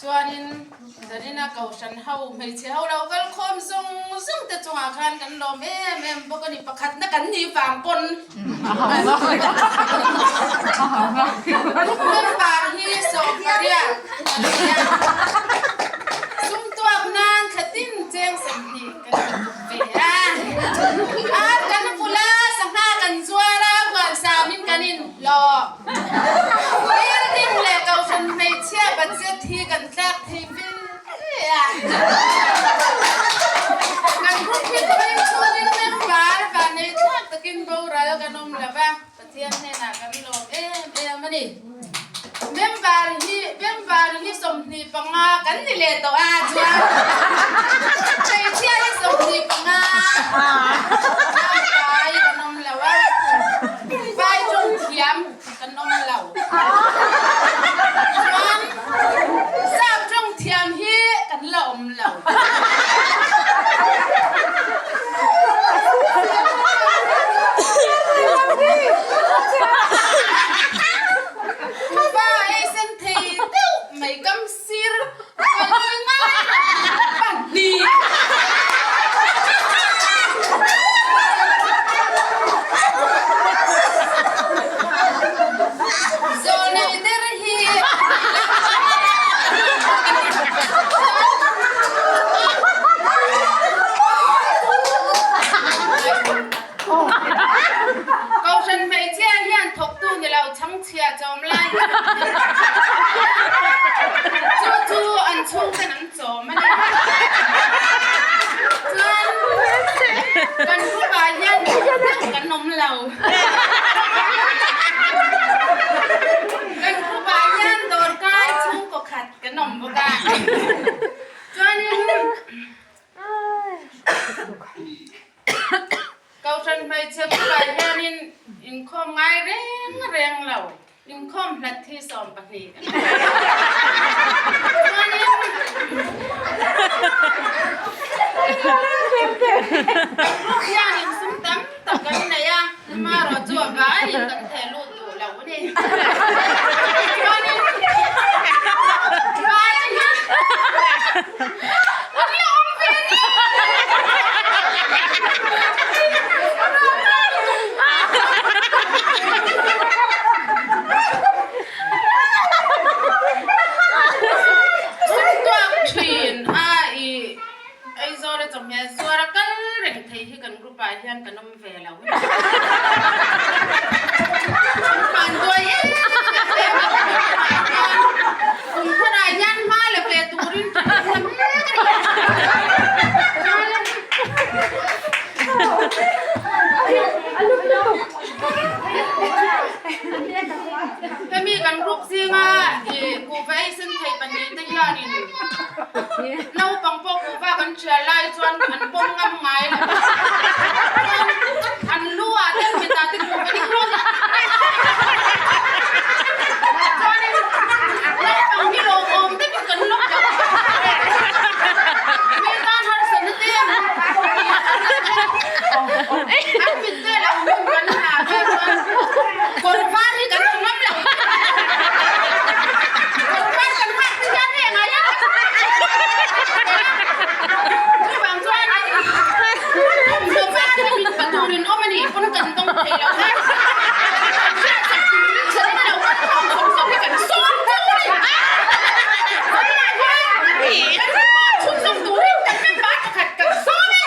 Chuanin Zarina Kohhran ho hmeichhe ho lo kal khawm zawng zawng te chungah khan kan lawm em em bawk a ni. Pakhatna kan nih vang pawn member hi 18 kan ni a. Sum tuak nan thla tin cheng 20 kan intuk ve a. Ar kan vulh a, sangha kan zuar a, huan samin kan inhlawh. Building leh Kohhran hmeichhia budget hi kan tlak thei ve ve a. Kan group hi kumin chhungin member vanei thlak takin boral kan awm lo va, Pathian hnenah kan lawm em em a ni. Member hi member hi 25 kan ni leh tawh a chuan hmeichhia hi 25 tlangkai kan awm lo a. Vai ṭawng thiam kan awm lo. Chuan sap ṭawng thiam hi kan la awm lo. Kuhva ei sen thei deuh mai kam sir kalui ngai pahnih. Zawlnei der hi Kohhran hmeichhia hian thawktu ni lo chhangchhia chawm lai hi chu chu an chhungten an chawm a ni. Chuan kan group ah hian deuh kan awm lo. Kan group ah hian dawrkai chhungkaw khat kan awm bawk a. Chuanin Kohhran hmeichhe bulah hianin inkhawm ngai reng reng lo, inkhawm hlat hi 12 a ni. Chuanin kan group hianin sum tam tak kan nei a, amaherawh chu a vaiin kan theh lut duh lo a ni. Chuanin vai te hian An la awm ve ni! Sum tuak thin a i Aizawl a chawhmeh zuar a kal reng thei hi kan group ah hian kan awm ve lo. An van duai em em a, kum tharah hian hma la ve turin ṭha la mek a ni. Hemi kan group zinga i kuhva ei sen thei pahnih te hianin naupang pawh kuhva kan ṭhial lai chuan an pawm ngam ngai lo a, chuan an lu ah te an mit ah te kuhva ni hlawm a, chuanin naupang hi lawmawm takin kan lawk lo a, mi tan harsatna te an an mit te lo hmun kan ha ve chuan kawr var hi kan ha ngam lo, kawr var kan hak te hian heng ah hian Chuvang chuan thawmhnaw var hi min pa turin awm a nih pawn kan dawng thei lo a, kan hriatsak turin kan lo kan thawm thawmhnaw hi kan sawm teuh a ni. Tunah hian kan report chhunzawm turin kan member pakhat kan sawm e.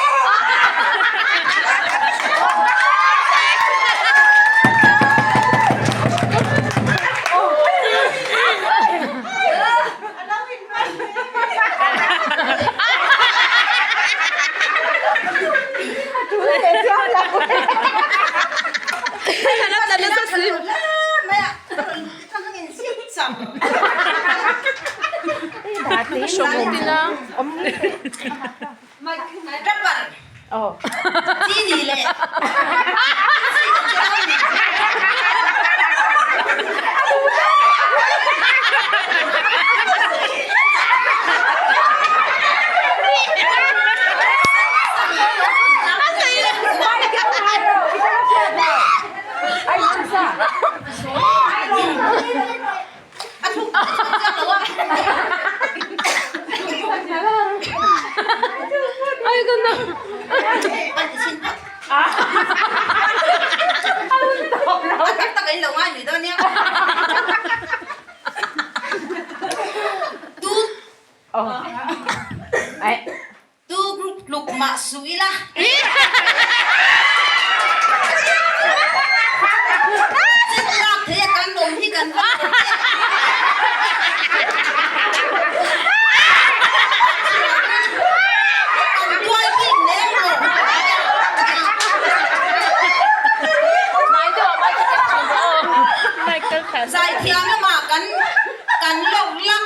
A tak tak in lo ngai lui dawn nia. Tu Tu group tluk mah suh ila. Chet lak thei a kan awm hi kan va awm e. Kan tuai bik lem lo. Zaithiam lamah kan kan lawk lak.